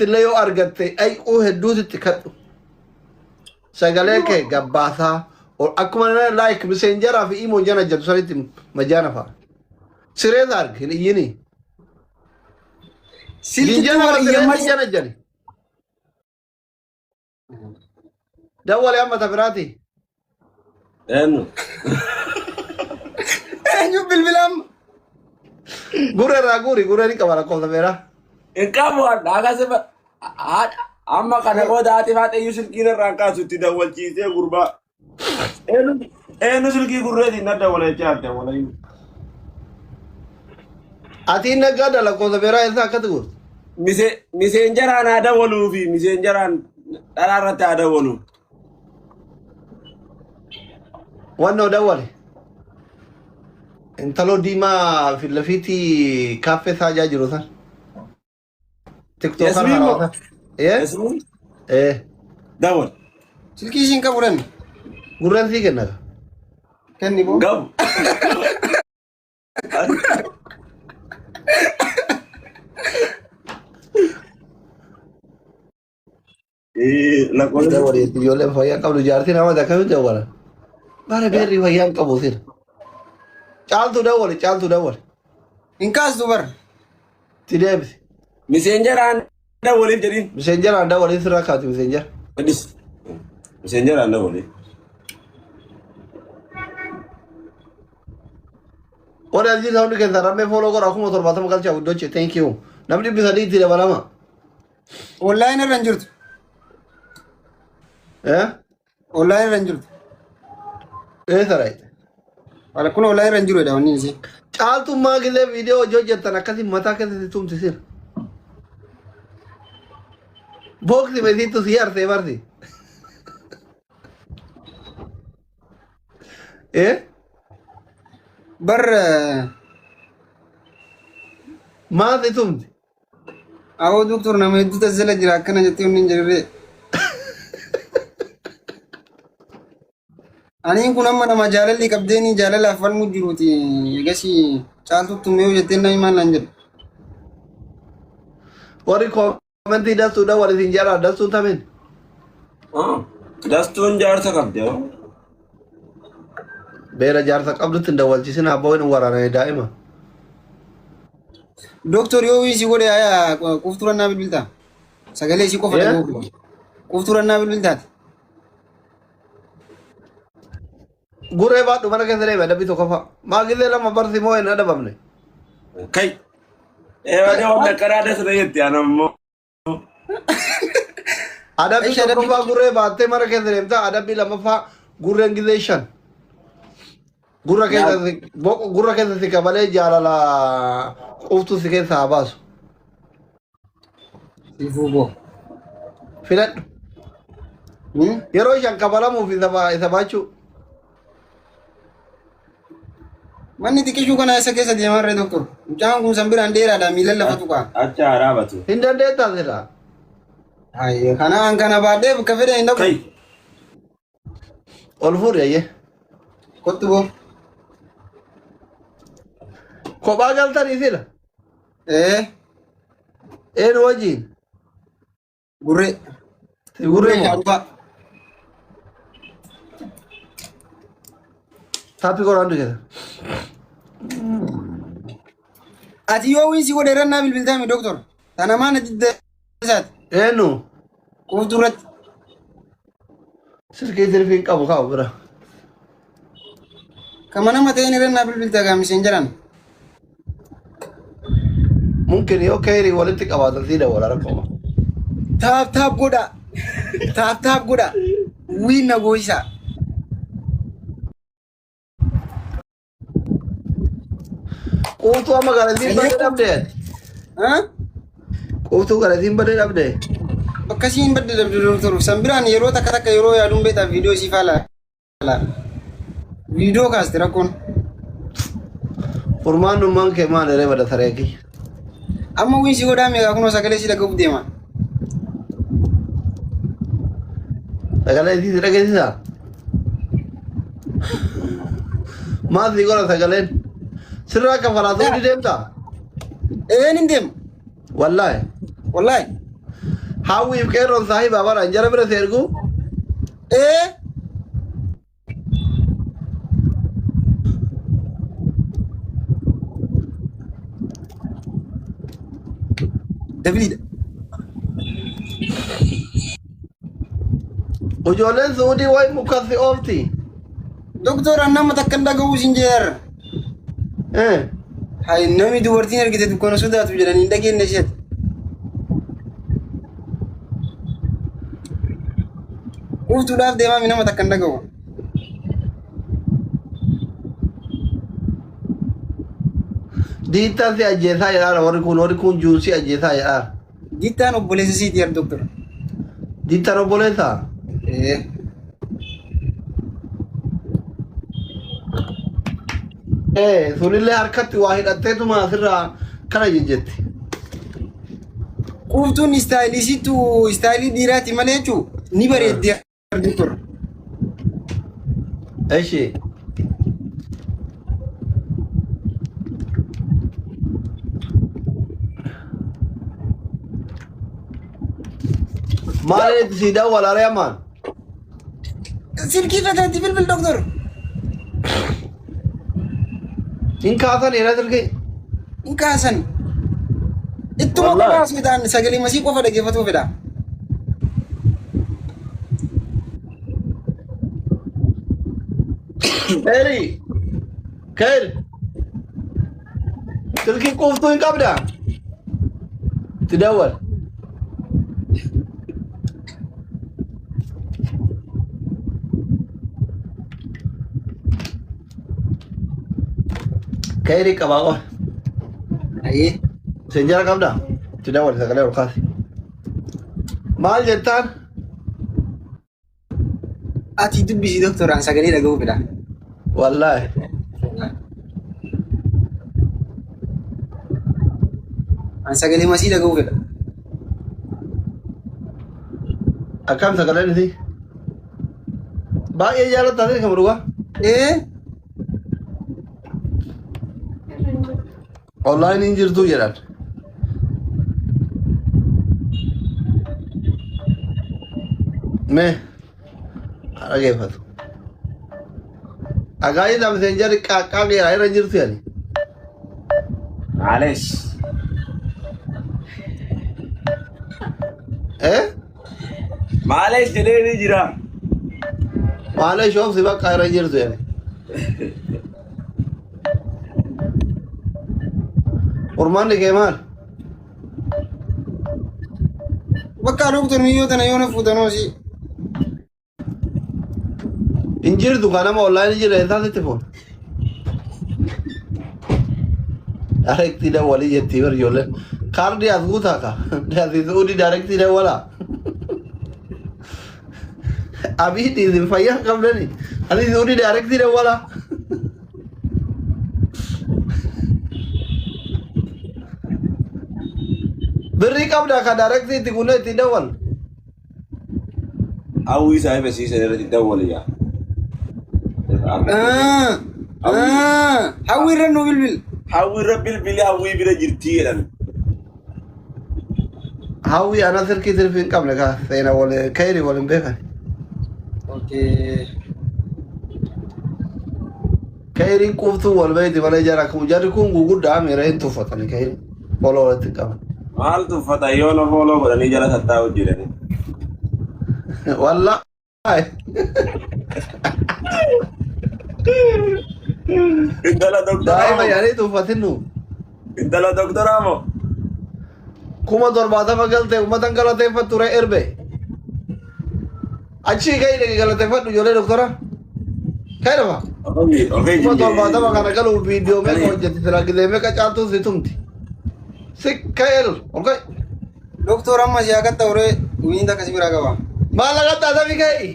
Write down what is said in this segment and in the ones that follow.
Illee yoo argatte dhayquu hedduutitti kadhu. Sagalee kee gabbaasaa akkuma like miseenjaraa fi imo jana jedhu sanitti majaana fa'a. Sirees arg hin iyyini. Silkitti Jinjana war iyyan sirees malee. jana jedhi. Dawwale amma ta biraati. Eenyu? Eenyu bilbila amma? Gurra irraa guuri gurra ni qaba lakkoofsa beeraa. Hin qabu akkasuma haadha amma kana booda haati faaxeyyuu silkiin irraan kaasu itti dawwalchiisee gurbaa. Eenyu eenyu silkii gurreetiin na dawwalachaa adda walayyuu. Ati inni naggaadha lakkoofsa beeraa eessaa akkatti guurtu? Miseenjaraan haa dawwaluu fi miseenjaraan dhalaa irratti haa dawwalu. Wannoo dawwale. Intaloo diimaa fi lafiitii kaaffee saajaa jiru san. Tiktookar Yasmiin moo? haarawaa san. Ee? Yasmiin Ee. dawwal. Silkii isiin qabu dhan. Gurraan sii kenna. Kenni boo. Gabu. Lakkoofsa Dawwale ijoolleen fayyaa qabdu jaartii nama akkamitti dawwala? Bara beerri fayyaa hin qabu sila. Caaltu dawwale caaltu dawwale. Hin kaastu bar. Ti deebisi. Miseenjaraan dawwaliif jedhiin. Miseenjaraan dawwalee sirraa kaati miseenjara. Adis. Miseenjaraan dawwaliif. Warri asii hundi keessan rammee fooloo godha 70,000 galchaa guddoche thank you. Namni 300 itti dabalama. Online irra hin jirtu. Eh? Online irra hin jirtu. Eessa raayita? Wala kun online irra hin jiru jedha wanni isii. Caaltummaa gilee viidiyoo hojii hojjettan akkasii mataa keessatti tumti sira. Booksi mesiittu si arsee barsi. Eh? Bar Maal si tumti? Awoo doktor nama hedduu tazzala jira akkana jettee wanni hin jirre. Aniin kun amma nama jaalalli qabdeeni jaalalaaf falmuu jiruuti. Egasii caaltutti mee yoo jetteen namni maal naan jedhu. Warri koomentii dastuudha wal isin jala dastuun tamin. Dastuun jaarsa qabdi hoo? Beera jaarsa qabdutti hin dawwalchisin abboo hin waraanani daa'ima. Doktor yoo wiisii godhe ayaa quftuu rannaa bilbiltaa. Sagalee isii qofa Eh? dhaga'uu. Quftuu rannaa bilbiltaati. Gurree baadhu mana keessa deeme adabbii tokko fa'a. Maa gizee lama barsi moo hin adabamne. Kai. Eewadee wanta akkanaa dasna jetti ana ammoo. Adabbii Aisha, adabbii- tokkoffaa gurree baattee mana keessa deemta adabbii lammaffaa gurreen gizee shan. Gurra keessa gurra keessa si kabalee jaalala quuftuu si keessa haa baasu. Siifuu koo. Filadhu. Yeroo shan kabalamuuf isa baachuu. Manni xiqqishuu kana eessa keessa deemaa ree doktor? Mucaan kun san biraan dheeraadha miilan lafa tuqaa. Achi haa dhaabatu. Hin dandeettaa silaa. Hayyee kana an kana baadhee bakka fedhe hin dhaqu. Kai. Ol fuudhi ayyee. Kottu boo. Kophaa galtanii sila. Ee Een wajjin. gurree. Si gurree moo? Shaarubaa. Taappii qoraan dukkisa. Ati yoo wiinsi godhe irra naa bilbiltaami doktor. Tana maana didda isaati. Eenyu? Quuftuu irratti. Silkii tirfii hin qabu kaa'u bira. Kama nama ta'een irra naa bilbilta gaamiseen jedhan. Mumkin yoo keerii walitti qabaatan sii dawwala rakkooma. Taap taap godha. Taap taap godha. Wiin na gooyisa. Quuftuu amma galatiin badee dhabdee. Ha? Quuftuu galatiin badee dhabdee. Bakka isiin badde dhabde doktor. San biraan yeroo takka takka yeroo yaaduun beektaa viidiyoo isii faa laala. Viidiyoo kaaste rakkoon. Furmaannummaan kee maal eree bada saree kiyya. Amma wiin si godhaa meeqa kunoo sagalee si dhaga'uuf deema. Sagalee isii si dhageessisaa? Maal sii godha sagaleen? Sirraa kafalaa ta'uu ni deemtaa? Een hin deema. Wallaahi. Wallaahi. Hawwiif qeerroon saahiba bara jara bira si ergu. Ee. Dabiliidha. Ijoolleen Suudii wayi mukatti oofti. Doktor an nama takka hin dhaga'uu sin jeer. Eh. Hay namni dubartiin argite dukkana sodaatu jedhanii hin dhageenye isheet. Quuftuudhaaf deemaa mi nama takka hin dhaga'u. Diittaan si ajjeesaa jedhaara warri kun juusii ajjeesaa jedhaara. Diittaan obboleessa siiti yaa doktor. Diittaan obboleessaa? Ee. Ee sunillee harkatti waa hidhatteetuma asirraa kana jejjetti. Quuftuun istaayilii isiitu istaayilii dhiiraati malee jechuun ni bareeddi yaa doktor. Eshi. Maaliin itti sii dawwala ree ammaan? Silkii feteetti bilbil doktor. Hin kaasan era silkii. Hin kaasan. Ittuma Wallahi. qofa asii ta'an sagalee masii qofa dhaggeeffatuu fedha. Keeri. Keeri. Silkii quuftuu hin qabdaa? Itti dawwal. Keeri qabaa qofa. Ayyee. Seenjara qabdaa? Itti dawwal sagalee ol kaasi. Maal jettaan? Ati dubbisi doktoraan sagalee dhaga'uu fedha. Wallaahi. An sagalee masii dhaga'uu fedha. Akkam sagaleen isii? Baay'ee jaalattaa ta'e kan dhugaa? Ee. Online hin jirtuu jedhan. Mee haa dhageeffatu. Agaayii lamseen jarri qaaqqaa geeraa irra hin jirtu jedhani. Maalesh. Eh? Maalesh jedhee ni jira. Maalee shoobsi bakka irra hin jirtu jedhani. Furmaanni kee maal? Bakka doktor miyyoo tana yoo na fuutanoo si. Hin jirtu kan nama online jira hin sitti fuun. Directii dawwalii jettii bar ijoolleen. Kaardii as guutaa ka. Asii Suudii directii dawwalaa. Abii dhiisin fayyaa hin qabdani. Asii Suudii directii dawwalaa. Birrii qabdaa ka directii itti guunnee ittiin dawwal. Hawwii saahiba siisa irratti dawwali yaa. Hawwii irra nu bilbil. Hawwii irra bilbili hawwii bira jirtii jedhan. Hawwii ana silkii tirfii hin qabne ka seena wal kayri wal hin beekan. Okay. Kayriin quuftuu wal beeyti malee jara kun jarri kun guguddaa miira hin tuffatani kayri. Foloo walitti hin qaban. Maal tuffata yoo na follow godhanii jala tattaa'u jirani. Wallaahi. Intala doktoraa Daa'ima moo? yaanii tuffatinnu. Intala doktoraa moo? 70,000 galtee uummatan galateeffattu ree erbe. Achii ka'ii dhaqi galateeffadhu ijoollee doktora. Ka'ii lafa. Ofii 70,000 kana galuuf viidiyoo meeqa hojjette silaa gizee meeqa caaltuu si tumti. Si ka'eel ol ka'i. Doktor amma si akka ta'ure wiinta akkasii biraa qaba. Maal lagatta adamii ka'i.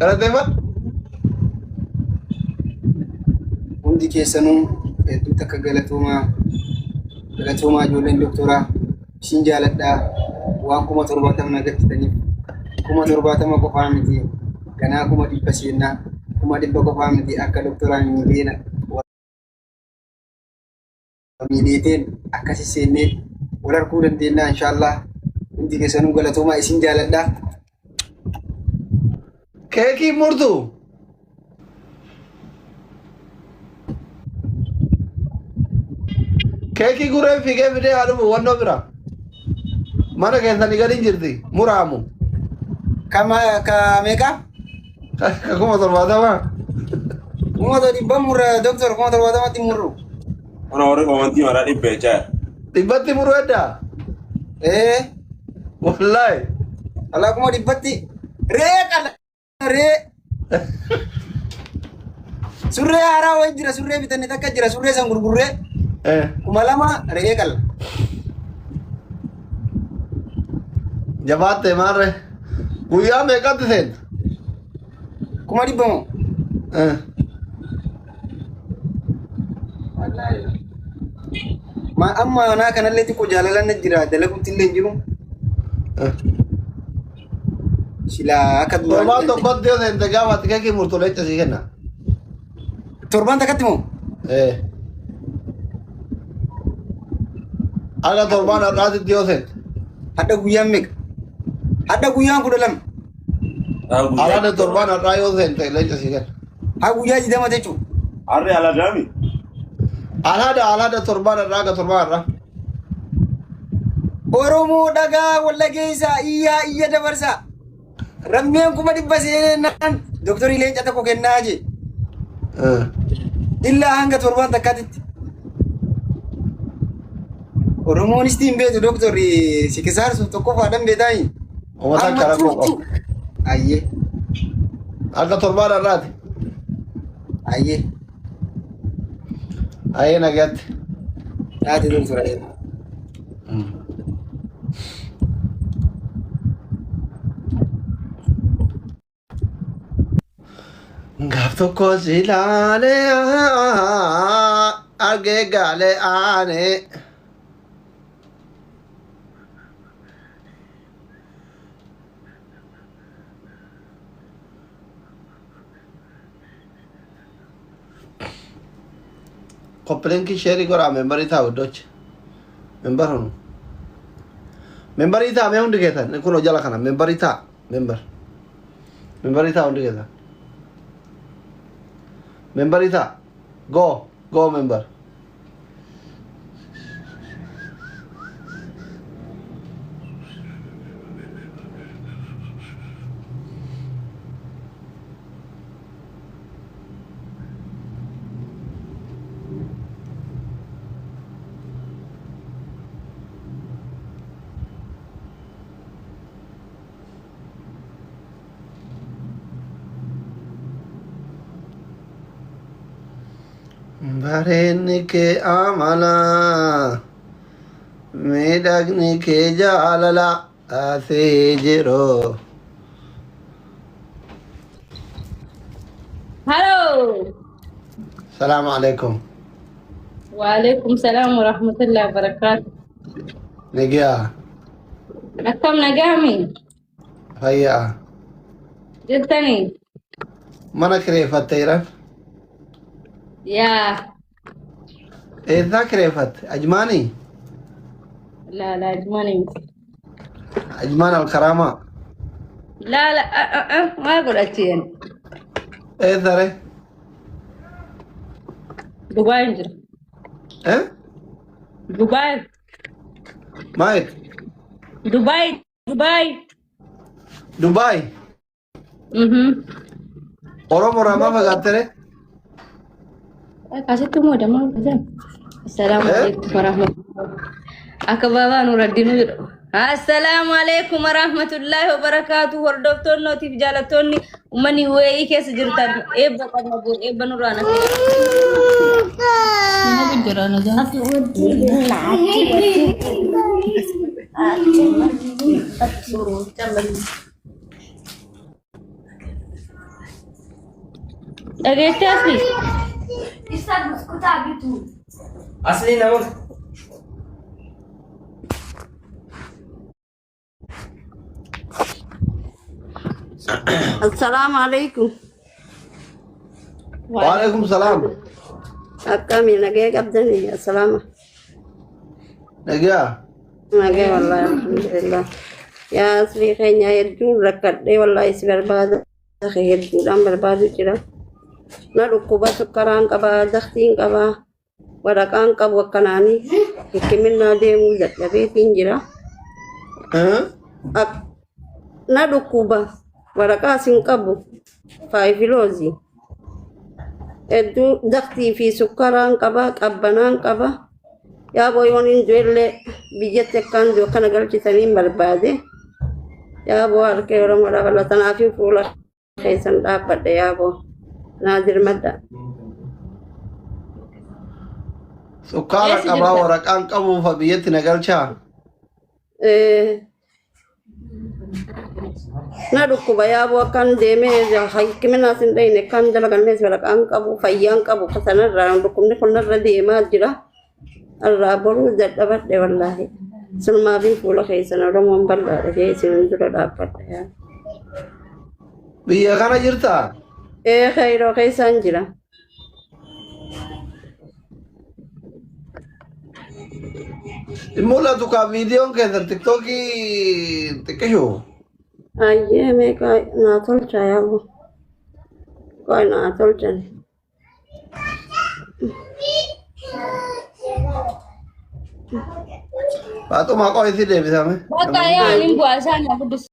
Galateeffadhu. Hundi keessanuu hedduu takka galatoomaa galatoomaa ijoolleen doktoraa isin jaaladhaa waan 70,000 na gattitaniif 70,000 qofaa miti ganaa 100,000 seennaa 100,000 qofaa miti akka doktoraa miiliyoona miiliyoteen akkasi seennee Wal arguu dandeenya inshaallah. Hundi keessanuu galatoomaa isin jaaladha. Keekii murtu. Keekii gurreen fiigee fidee haa dhufu wannoo bira. Mana keessanii gadi hin jirti muraamu. Kama ka meeqa? Ka 70,000. Kuma dhibba murra doktor 70,000tti murru. Ona warri komantii maraa dhibba jechaa. Dhibbatti muruu eddaa? Ee. Wallaahi. Alaa 100,000tti. Re'ee qala re'ee. Surree haaraa wayii jira surree bitanne takka jira surree san gurgurree 2,000 re'ee qala. Jabaatte maarre. Guyyaa meeqatti seenta? 100,000 moo? Eh. Ma amma anaa kanallee xiqqoo jaalalaan na jira dalaguutti illee hin jiru. Silaa akka Torbaan duraanii tokkotti yoo seente gaafa ati keekii murtu leenca sii kenna. Torbaan takkatti moo? Eh. Aga torbaan har'aatitti yoo seente. Hadha guyyaan meeqa? Hadha guyyaan 12. Alhaada torbaan har'aa yoo seente leenca sii kenna. Haa guyyaa 20 jechuudha. Harri aladaami. Alhaada torbaan har'aa aga torbaan har'aa. Oromoo dhagaa walla geessaa iyyaa iyya dabarsaa. Rammeen 100,000 seenaan doktorii leenca tokko kennaa jee. Illaa hanga torbaan takkaatitti. Oromoonis hin beektu doktorri si kisaarsuuf tokkoffaadhaan beektaa. Uummata akka rakkoo qabu. Ayyee. Akka torbaan har'aati. Ayyee. Ayyee nagaatti. Taate doktora. Gaaf tokko si ilaalee argee gaalee aanee. Koppilinkii sheerii godhaa membarii ta'a iddoochi. Membar hunu. Membarii ta'a mee hundi keessan kunoo jala kana membarii ta'a membar. Membarii ta'a hundi keessan. Membarii ta'a. Go go membar. Bareenni kee amala miidhagni kee jaalala asii jiru. Hello. Salaamu alaikum. Waalaikum salam wa rahmatullahi wa barakatuh. Nagaa. Akkam nagaami? Fayyaa. Jirtanii? Mana kireeffatte jiran. Yaa. Eessaa kireeffatte? Ajmaanii? Laa laa Ajmaanii miti. Ajmaan Alkaraamaa. Laa laa maal godhacheen? Eessa ree? Dubaay hin jira. Eh? Dubaay. Maayit? Dubaay. Dubaay. Dubaay. Oromoo irraa maa fagaatte ree? Akkasitti immoo damaa godhatan. Assalaamu Eh? alaikum warahmatullahi. Akka baabaa Nuuraddinuu jedhu. Assalaamu alaikum warahmatullahi wabarakaatu. Hordoftoonni nootiif jaalattoonni uummanni UAE keessa jirtan eebba qabna boor eebba nurraa na Dhageettee asli? Asli namoota. Assalaamu alaikum. Waalaikum salaam. Akkami nagaya qabdanii? Assalaama. Nagaa. Nagee wallaahi alhamdulillah. Yaa asrii keenya hedduun rakkadhee wallaahi si barbaada hedduudhaan barbaadu jira. Na dhukkuba sukkaraan qabaa, daktiin qabaa, waraqaan qabu akkanaanii hikiminnaa deemuu dadhabeetiin jira. Na dhukkuba waraqaas hin qabu faayifiloozii. Hedduu daktii fi sukkaraan qabaa, qabbanaan qaba. Yaa boo yoon hin du'ellee biyyatti akkaan du'e akkana galchisaniin barbaade. Yaa boo harkee Oromoo dhaabala tanaafii fuula keessan dhaabbadhe yaa boo. Naa dirmadha. Sukkaara Eessa qabaa jirta? Waraqaan qabuufa biyyatti na galchaa. Na dhukkuba yaa boo akkaan deemee hikkiminaas hin dhayne akkaan dalagannees waraqaan qabu fayyaan qabu sanarraa dhukkubni kun narra deemaa jira. Irraa boruu dadhabadhe wallaahi. Sunumaafin fuula keessan Oromoon bal'aadha jee isin dura dhaabbadha yaa. Biyya kana jirtaa? Ee kayroo keessaan jira. Hin mul'atu kaa viidiyoon keessan tiktookii xiqqishu. Ayyee meeqa naa tolcha yaa boo. Qoy naa tolchan. Faaxumaa qoy si deebisame. Bakka yaa ani bu'aa isaan yaa guddisu.